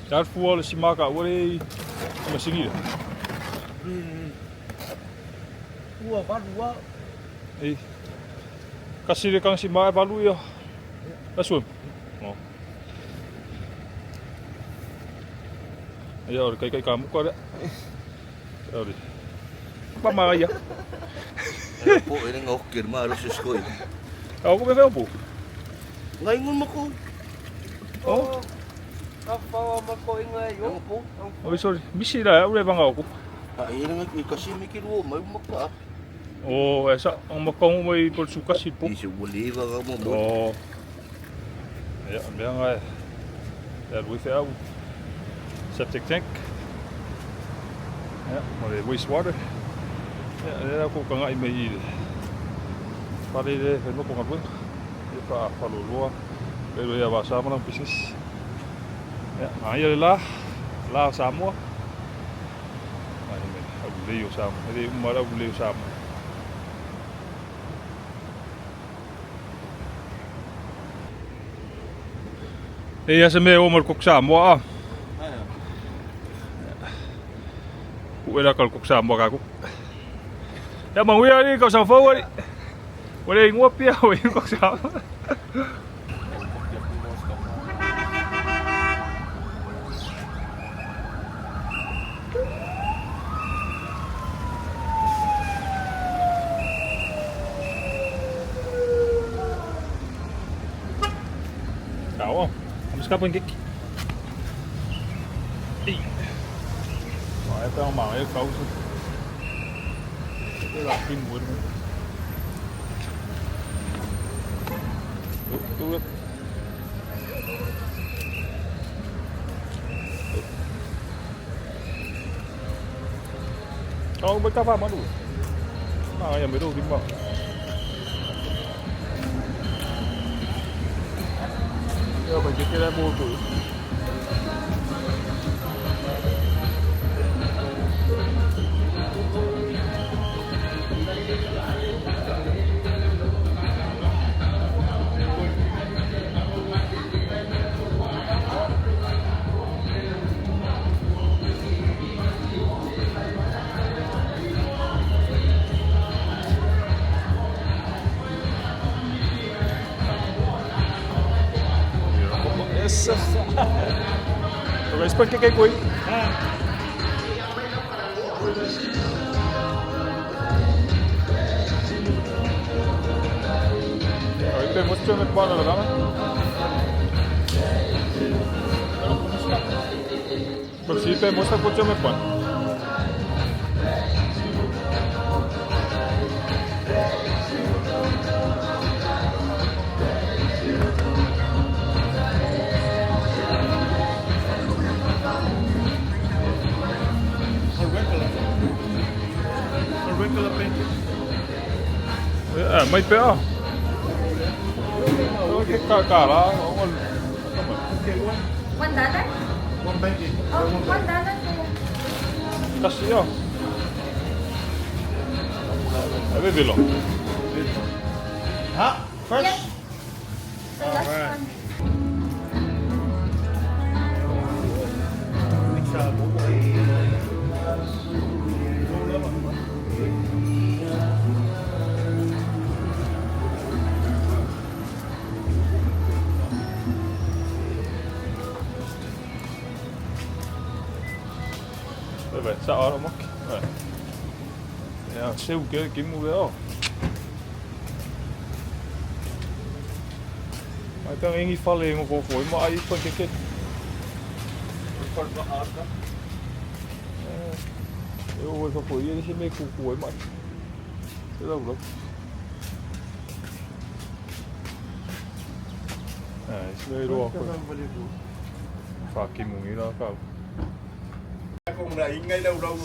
Te fua o le sima ka ua le masini le. Ua valu a. Ei. Kasi le kang sima e valu ia. Asu. Oh. Ia o le kai kai ka muka le. Ia o le. Pa ma ia. Po e nga oke ma ro se skoi. Au ko me feo pu. Ngai ngun mako. Oh. Ka whawa mako inga e yo. Po. Oi sorry. Misi la ure vanga oku. A e nga ki kasi mi ki ruo mai maka. Oh, esa ang makong mai por sukasi po. I se boliva ga mo mo. Oh. Ja, mea ngai. Ja, lui fe au. Septic tank. Ja, ma le wastewater. Ja, le la ko kanga i me i le. Pare le fe no ko ngapun. E fa fa lo loa. Le lo ia va sa mana business. Ja, ma ia le la. La Samoa. Ai me au le o Samoa. Le umara au le o Samoa. Ei se me o mal kok Samoa a. Ku era kal kok Samoa ka ku. Ya manguia ni kau sa fau ari. Ore ingua pia o kok Samoa. Ciao. Am ska på en gik. Ei. Vai pe uma e causa. Det var fint mod det. Du. Oh, may kapa manu. Ah, ya me do dimba. Ya, ba ke kira mo tu. Essa. Talvez para que que coi. Aí tem muito me para lá, né? Pero sí, te muestra mucho me pone. Mai pea. Ke ka ka la. $1? One banking. Oh, $1. Kasi yo. Ave velo. Ha? First? Yep. The last one. Ave sa ora mok. Ja, se uke gimu le o. Ai tang ingi fale ngo fo fo ma ai pa ke ke. Eu vou fa ia se me ku ku mai. Se la ulo. Ah, se le ro ko. Fa ki mu ngi la ka.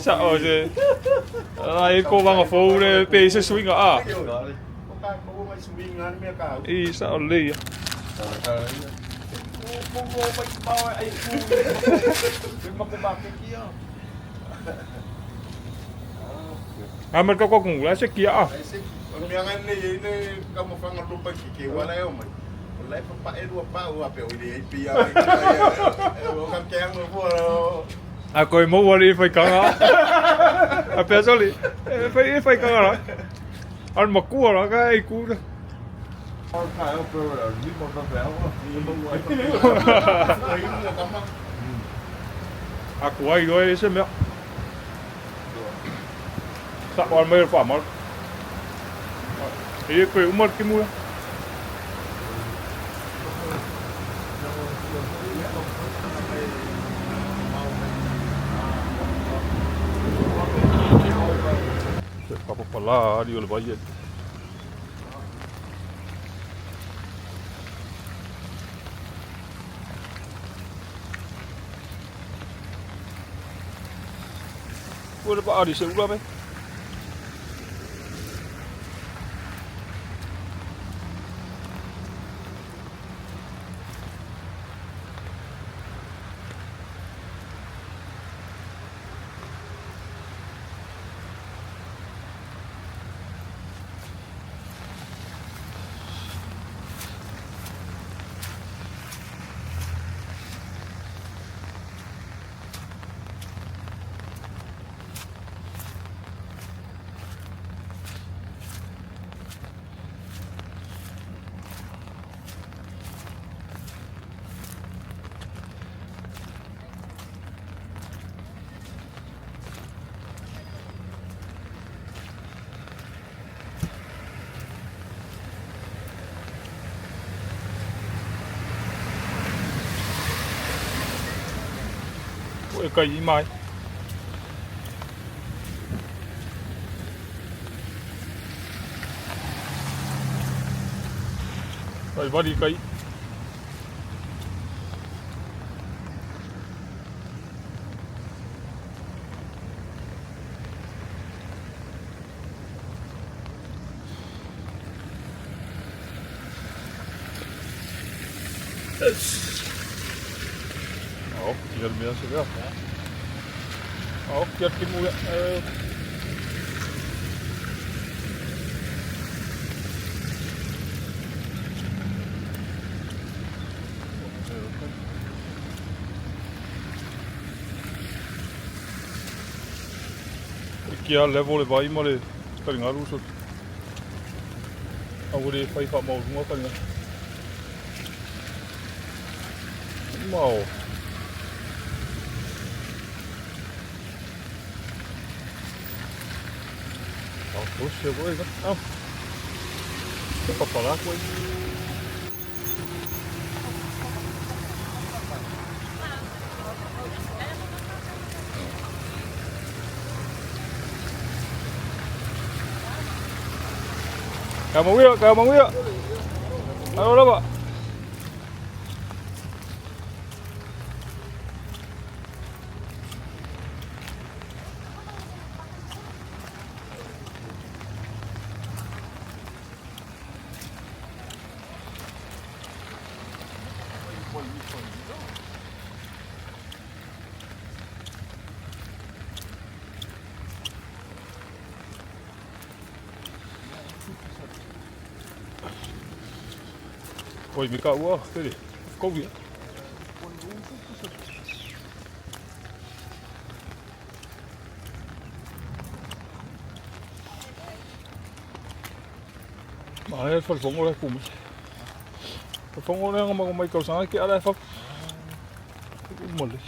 Sa o se. Ai ko vanga fo le pe se swing a. I sa o le ia. A mer ka ko ku la se kia a. O mea ngai nei e ne ka mo whanga lupa ki ke wala e o mai. O la e papae lua pau a pe o ile ai pia e o ka ke ang mo A koe maua le faikanga. A pea soli, e fai e faikanga la. Al makua la ka e ku la. A ku ai loe e se mea. Sa o al mai o wha E koe umar ki mua. Se papapalā ali o le vai e. Ua le paali se ula me. E kai mai. Kai wari kai. Oh, kia mea se mea. Oh, kia ki mua. Kia level le vai ma le karingaru so. A ua le fai wha maurunga karinga. Mao. Oh, puxa, koe. Oh. Te papara koe. Chào mừng quý vị, chào mừng quý vị. Alo đó ạ. Oi, me ka ua, tere. Kou ia. Ma e whalfongo le kumu. Whalfongo le anga mai kausanga ki ala e whak. Umale.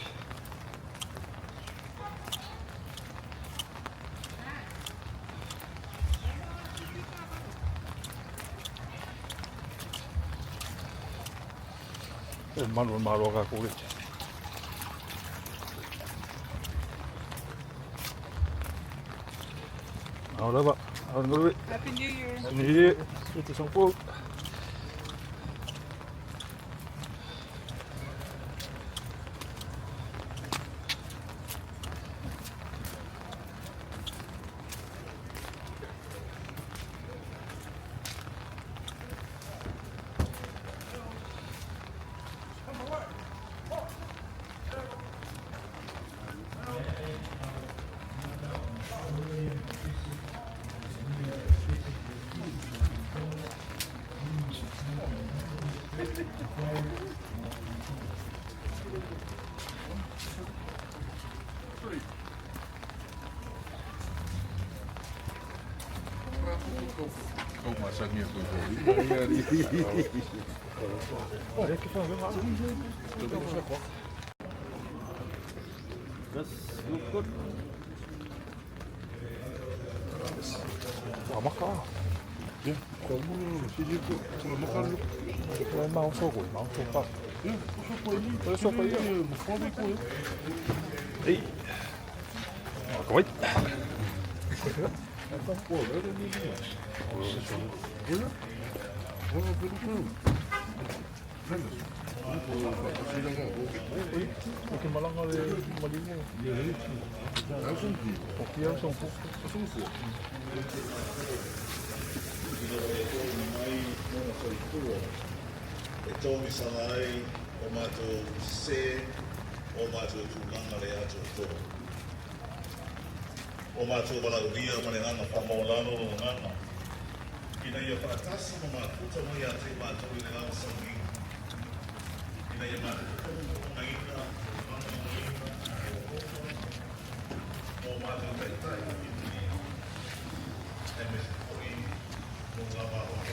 E manu maro ka kore. Au lava, au ngurui. Happy New Year. New Year. Itu sangpo. Ua maka. Ua mau soko, mau sopa. Ua sopa ia. Ei. Ka wai. O ke malanga le malimo. O kia au songfo. E tōmisanga ai o mātou se, o mātou tūlanga le atoatoa. O mātou walauria ma le nganga whamolalo o nganga. Ina ia whaatasi ma mākuta mai a te mātou i le nganga sangi. Ina ia mātou ngaina, nganga ngaina, o mātou taitai i te e me se koi mo ngā māhua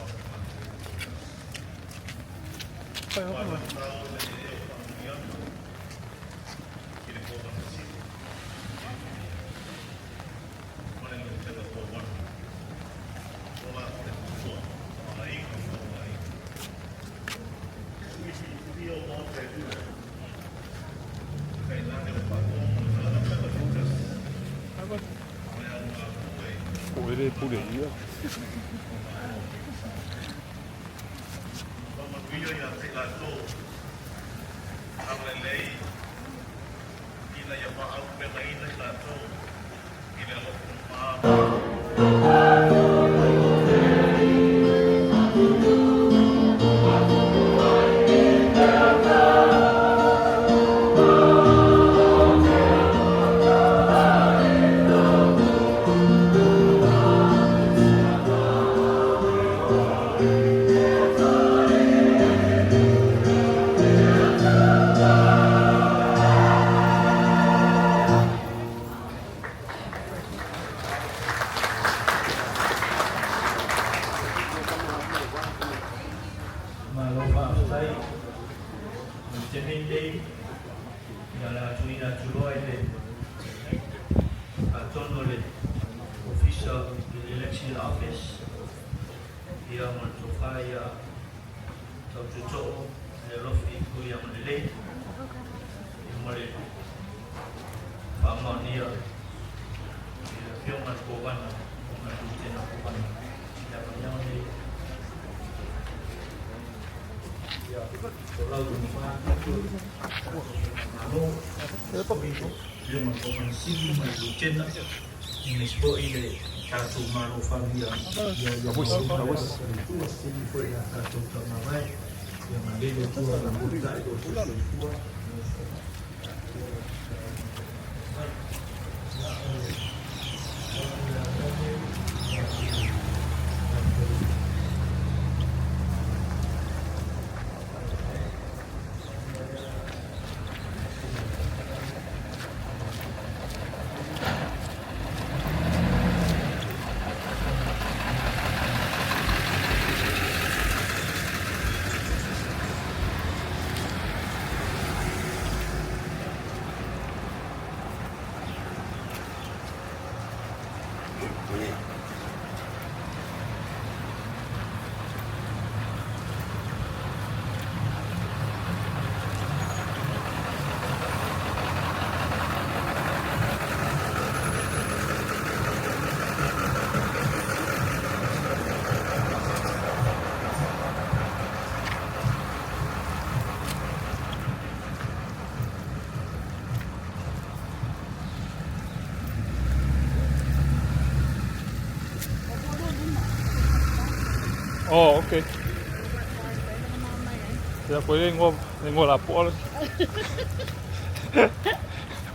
Ko ere pure ia. Malo faafetai i le taimi lenei ia o le a tuuina atu loa i le faatonu o le Ofisa o le Election Office ia ma le tofa ia Tautootoo le alofi Tuiagalelei ia ma le faamaonia i le Afioga i le Kovana ma le Lutena Kovana i le avanoa lenei. Ia folau i ma tatou Malo, Afioga i le Kovana Sili ma le Lutena, aemaise foi le tatou Malo faamia ia Tua sili foi ia tatou taumavae, ia malele le Atua ma mulitai lo outou soifua. Oh, okay. Ia koe le ingoa, le ingoa lapoa le.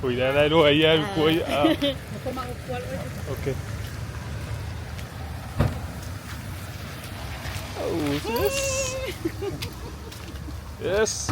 Ui la la lo ia koe. Okay. Oh, yes. Yes.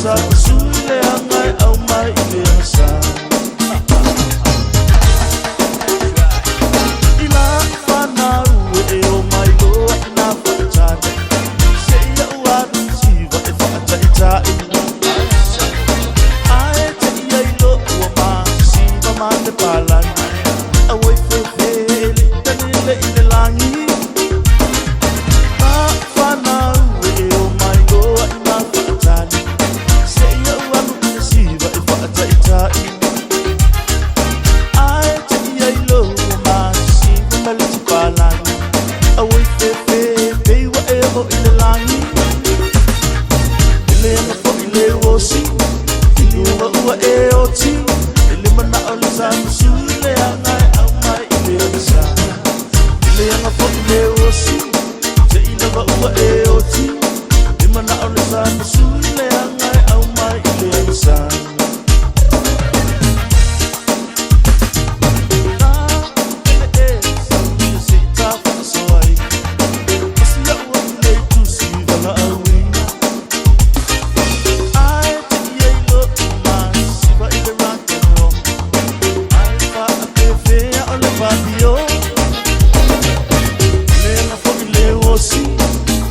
sa pasui le anga e au mai i le asa. I la whanau e o mai loa i nā whaatane. Se ia ua siva e whaataitai. Ae te ia i lo ua ma siva ma te palani. Awai fefe le tani le i le langi. Ka whanau e o mai loa i nā whaatane. Se ia ua siva e whaataitai. Ae te ia i lo ua ma siva ma le te palani. Awai fefe peiwa e o i le langi. Ele anga fo i le osi. Ua ua e oti. Ele mana o le sa pasui le anga e au mai i le asa. Ele anga fo i le osi. Te i lava ua e oti. Le mana o le sa pasui le anga e au mai i le asa. Na ele e sa uia se ta whakasoai. Pasi au au le tusi wala aui. Ai te ia i lo ma siva i le rock and roll. Ai fa a pe fea o le papio. Le anga fo i le osi.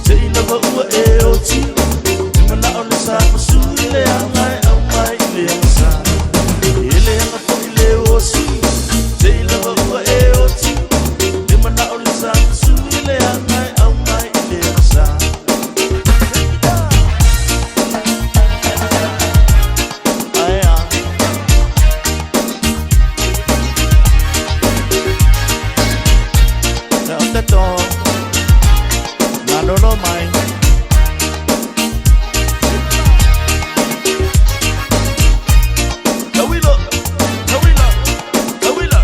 Te i lava ua e oti. Te mana o le sa pasui le anga e au mai i le asa. Ele anga fo i le osi. Te i lava ua e oti. Te mana o le sa pasui le anga e au mai i le asa. Ai a. Te o te tō. Nā roro mai. Tauilo, tauilo, tauilo.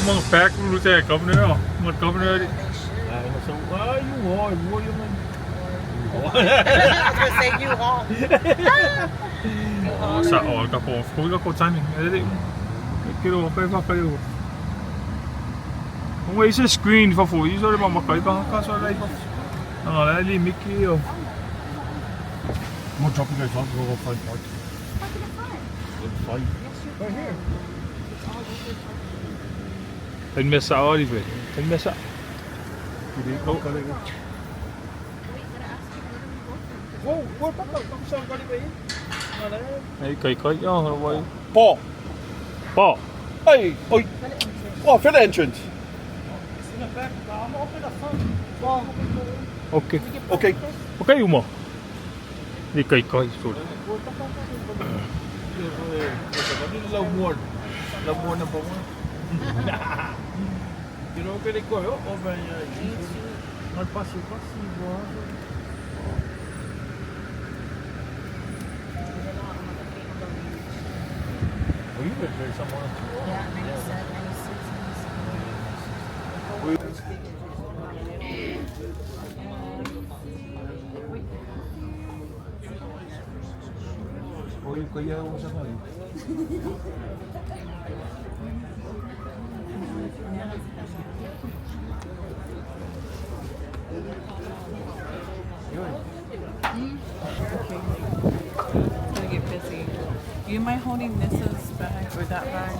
Mga pack lu te governor, mga governor. Ah, you are, what you mean? I was gonna say you haul. Sa o ka po, ko ka ko timing. Ele kiro pe fa pe. Kung isa screen fa fo, iso le mama kai pa ka so lai fa. Nga la li Mickey o. More dropping guys off, we'll go find park. Park in the front. Five. Yes, you Right here. It's all over parking. En mesa ali fe. En mesa. Oh. Wait, gotta ask him where do we go to? Whoa, whoa, papa, sa kali ba Ei kai kai ya wai. Paul. Pa. Hey, oi. Oh, for the entrance. Okay. Okay. Okay uma. Ni kai kai so. Lau number one. You know, que ko yo, o ben, mal pasi pasi, Oh, you been there somewhere. Yeah, 97, 96, 97. Oh, you kaya mo sa kanya. It's gonna get busy. You mind holding Nissa's bag or that bag?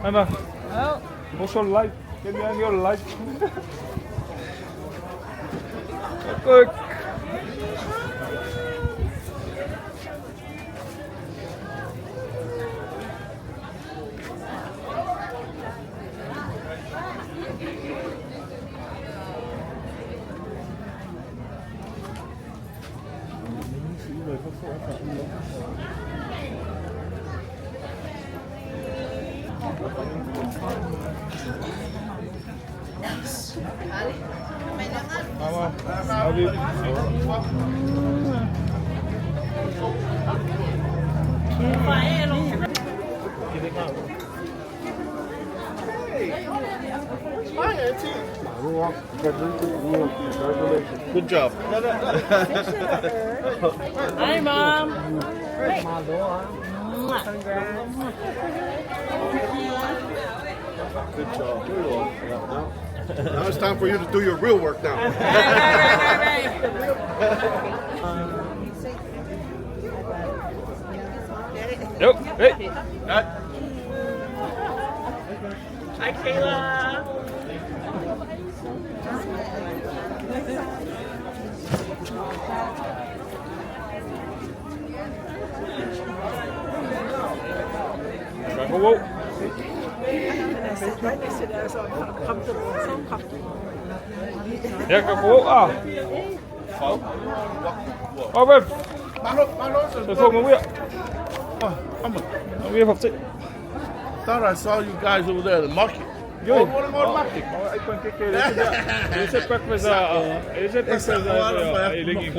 Anna, Oh, what's your life? Get me on your life. Good. Mama, love you. Good job. Hi, Mom. Good job. Now it's time for you to do your real work now. Yo, hey. Hi, Kayla. Go, whoa. And I sat right next to that, so I felt comfortable, so comfortable. Ya, ka fo ah. Oh, babe. Sa fo mo ya. I'm We have to. thought I saw you guys over there at the market. Yo. Oh, wanna go to market? Ai pan ke ke le se breakfast ah. Ese breakfast ah. Ai le ki.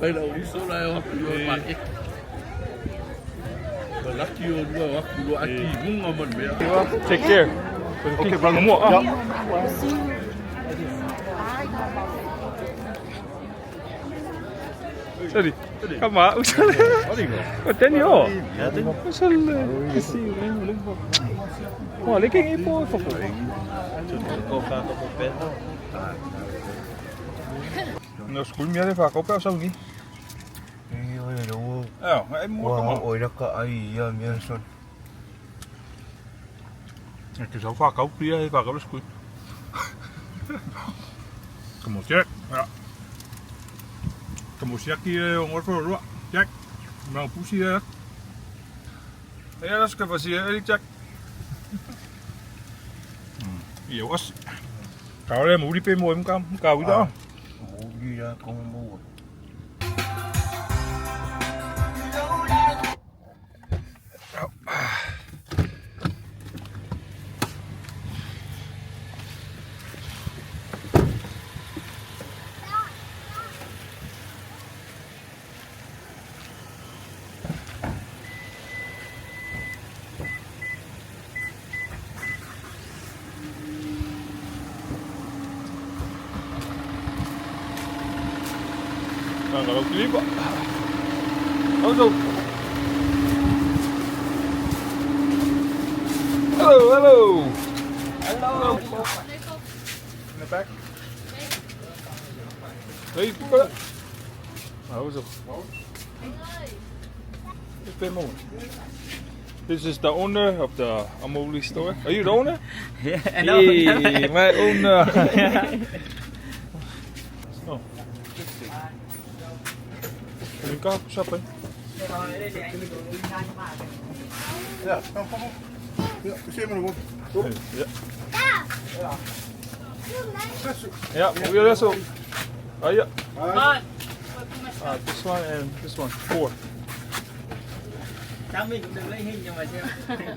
Wait, no, you saw that off your market. But lucky you were up to Take care. Okay, brother. Mo ah. Sorry. Come on. Oh, Daniel. Usal kasi Wah, lagi ngi po fo. No school mi ale fa ko pa sa ni. Ah, ai mo ko. Oi la ka ai ia mea son. Ke sa fa ka pia e fa ka school. Como Jack. Ja. Como si aquí un orfo rua. Jack. Ma pusi ya. Ja, dat skal få sige, Jack. Jo også. Kau le muri pe mo em kam kau đó. Mo đi ra con mua. Ah, kalau clip. Hello. Hello, hello. Hello. In the back. Hey, go. This is the owner of the Amoli store. Are you the owner? Yeah, Hey, my owner. Oh. Mình có shop ấy. Ja, kom op. Ja, se maar op. Ja. Ja, we are also. Ah, yeah. This one and this one. Four. Cháu mình cũng được lấy hình nhưng mà xem.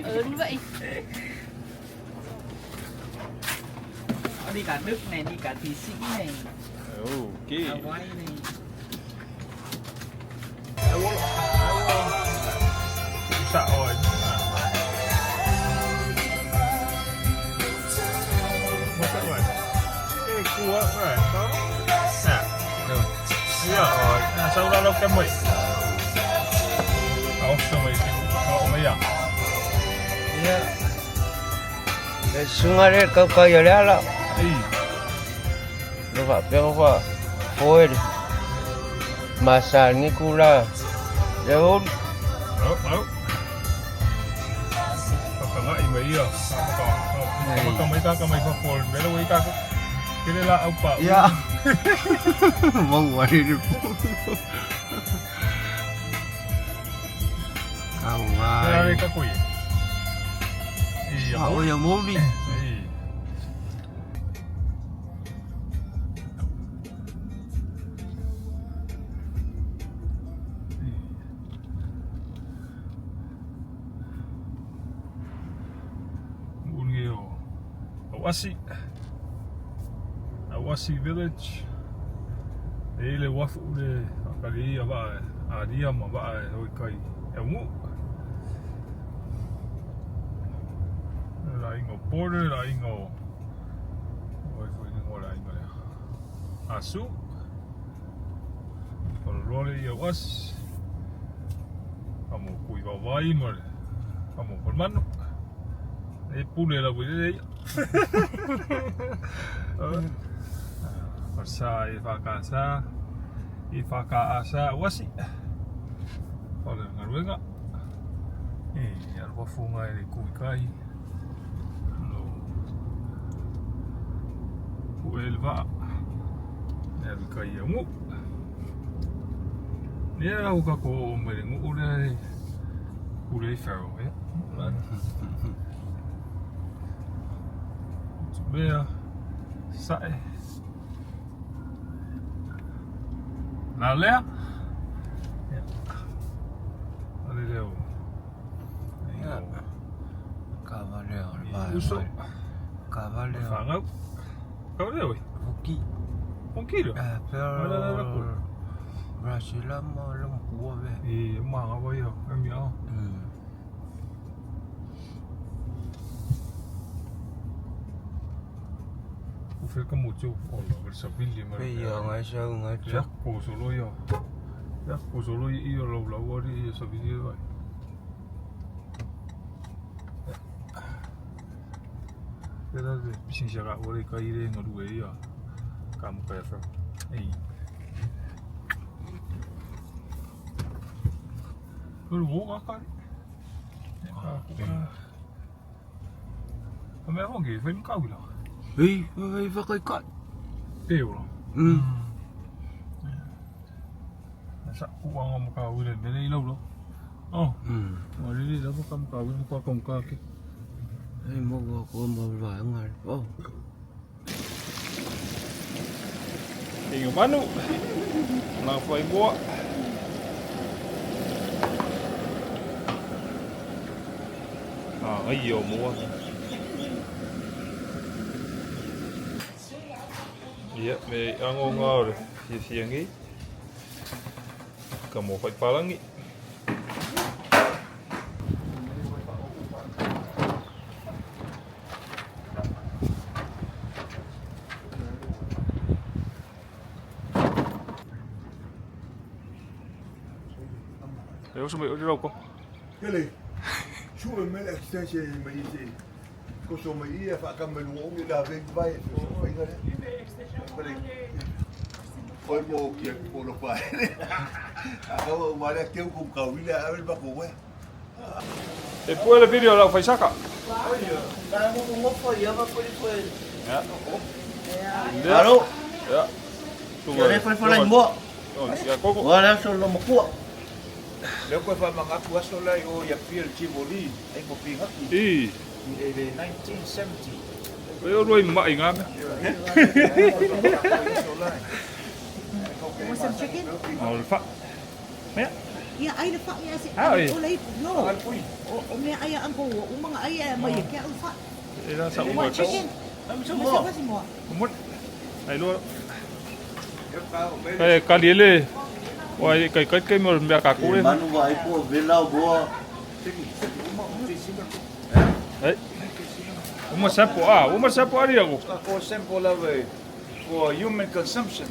Ừ đúng vậy. Nó đi cả Đức này, đi cả Thụy Sĩ này, Okay. Hawaii này. Sợ rồi. Mất rồi. Cái cua rồi. Đó. Nè. Rồi. Rồi. Sau đó nó kem mì. Ủa, sao mày Ủa, mày à? Ia. Le sunga le kau kau ia le ala. Ei. Lo fa pe fa. Foi. Masa ni kula. Le un. Đó, đó. Ka ngai mai ia. Ka ka ka mai ka ka mai fa fol. Mele wei ka. Kele la au pa. Ia. Mau wari ni. Kau Kele ai. ka kui. Ia. Ah, oi mo ni. Ei. Ungeo. Awasi. Awasi Village. E le wafu le akali ia va a dia ma va hoi kai. E ngu. La ingo border la ingo. Oi foi ni la ingo le. Asu. Parole ia was. Whamo kui wawai mo le whamo palmanu. E pule la wile ia. Sa e whakasa, e whakaasa wasi. Whale ngaruenga. E alwa funga e kui kai. Lo. Ku e le vaa. E alu kai e ngu. Ia au ka ko o mai ngu ure ure faro e. Mea sae. Nā lea. Ia. Ale leo. Ia. Kava leo le vai. Uso. Kava leo. Whangau. Kava leo e. Hoki. Hoki leo. Eh, Ala la la pero Brasila mo lo mkua be. E manga wa ia. E mea. U ka mo tau o la versa villi ma. Pe ia ngai sa ngai Ja ko solo ia. Ja ko solo ia lo la wari ia sa villi vai. Pera le pisin ka ore ka ire ngaru e ia. Ka mo ka fa. Ei. Uru wo ka ka. Ka mea hongi, whai mkau ila. Ei, ei whakai kai. E ora. Sa uanga mo ka ure mele ila ula. Oh. Wa riri la ka mo ka ure mo ka ka ka ke. Ei mo ko ko mo va ngai. Oh. Inga manu. Nā whai moa. Ah, ai o moa. Ia, me ango ngā ore fia ngi. Ka mō whai palangi. E oso mai ori rauko. Hele, sua me extension mai se. Ko so mai ia fa ka me no ngi la ve vai so fai ga le. Oi mo ki ko lo pa. A ka o mare ke ku ka wila a ver ba ko we. E pue le video lau whai saka. Ja. Alo. Ja. Ia le fai fai mo. Ia koko. Wala so lo mkua. Leo koe whamangaku aso lai o ia Pierre Tivoli, ai mo pingaki, I. i le 1970. E o roi mai ngā mea. Want some chicken? O le wha. Mea? Ia ai le fa ia se. Ah, oi. O le no. O mea ai a uncle o manga ai a mai ke au fa. E la sa uma Want chicken? Mo. Mo. Mo. Mo. Ai loa. Kai ka liele. Wai kai kai kai mo mea ka kore. Manu vai po vela boa. Ei. Uma sapo a, uma sapo ari ako. Ko sample lava for human consumption.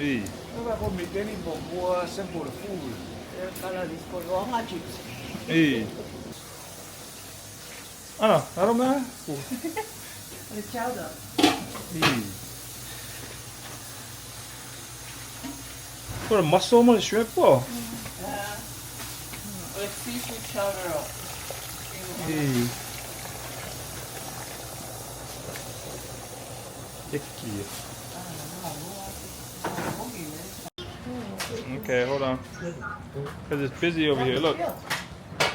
I. Ava ko mi teni mo mo sample food. Kala this for longa chips. I. Ana, aro mea. Le chowder. I. Kore maso mo le shrimp po. Le seafood chowder. I. Eki. Okay, hold on. Because it's busy over here. Look.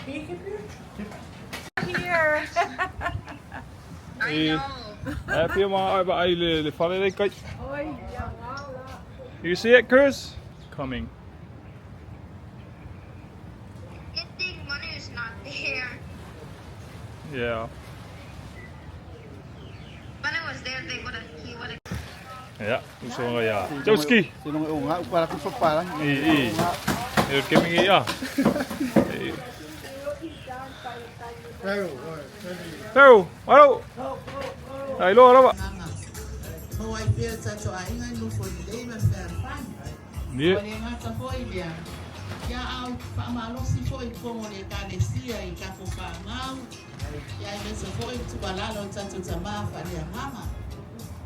Here. I. Happy ma ai ba ai le le fale le kai. You see it, Chris? Coming. Good thing Manu's not there. Yeah. Manu was there, they would have. He would have. Yeah, uso nga ya. Jowski. Sino nga unga para ku pa I i. E kemi ngi ya. Pero, alo. Ai lo alo ba. Ni. Ia a ou faamalosi foi i totonu o le Ekalesia i tatou fanau, ia aemaise foi le tuualalo a tatou tama faaleagaga.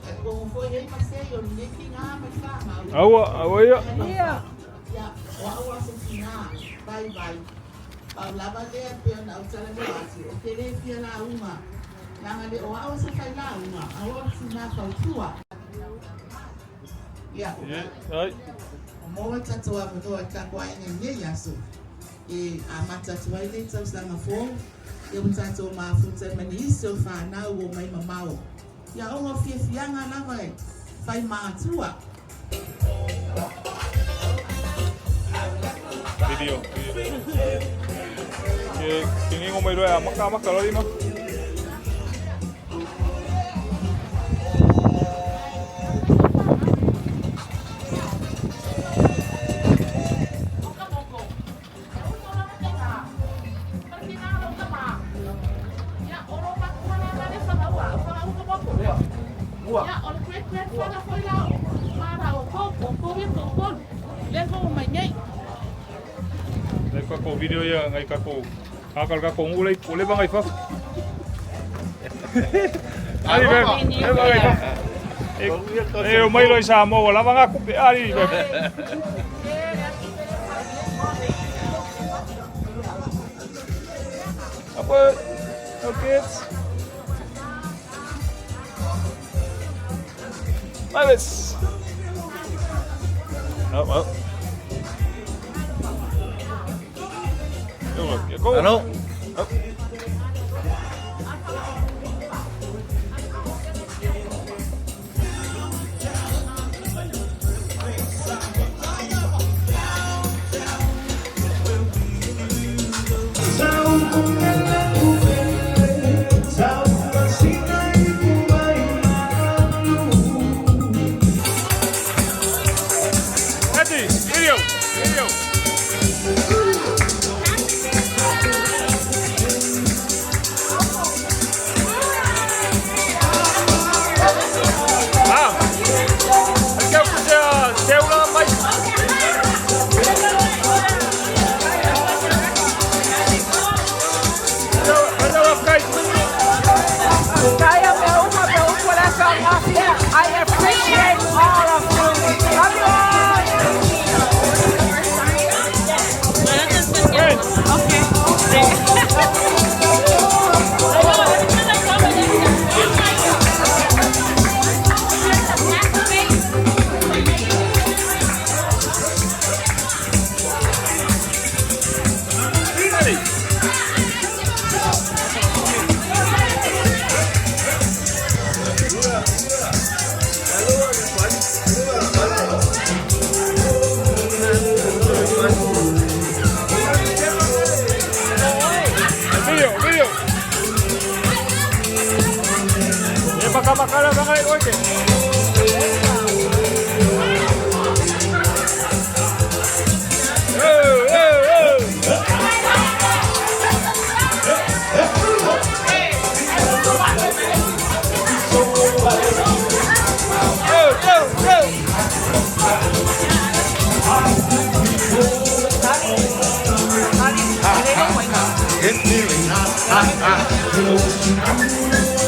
Talitonu foi e i ai masei o lenei tina ma le fanau. Aua, aua ia. Ia, o au lava o se tina vaivai, pau lava lea e pei ona ou talanoa atu, ou te le fia lauga, leaga le o au o se failauga, a o au o le tina fautua. Ia, ua maua le tatou avanoa i le tatou aiga i lenei aso e amata atu ai lenei tausaga fou, ia ua tatou mafuta ai ma nisi o fanau ua omai mamao. Ia ona o fiafiaga lava e fai matua. Video. Ke ke ngingo mai roa maka maka lori ma. Nei kako video ia ngai kako akal kako ngulei kule ba ngai fa. Ari be, e ba ngai fa. E o mai loi Samoa lava nga kupe ari be. Apa? No kids. Mavis. Oh, oh. Go. Hello. Oh. Eddie, video, video. Ah. Anche se se una mai. I appreciate all of you. Love you all. Ready. Video, video. Eh, baka makala ba kayo, oye? Oh, oh, oh. Go, go, go. It's feeling hot, hot, hot.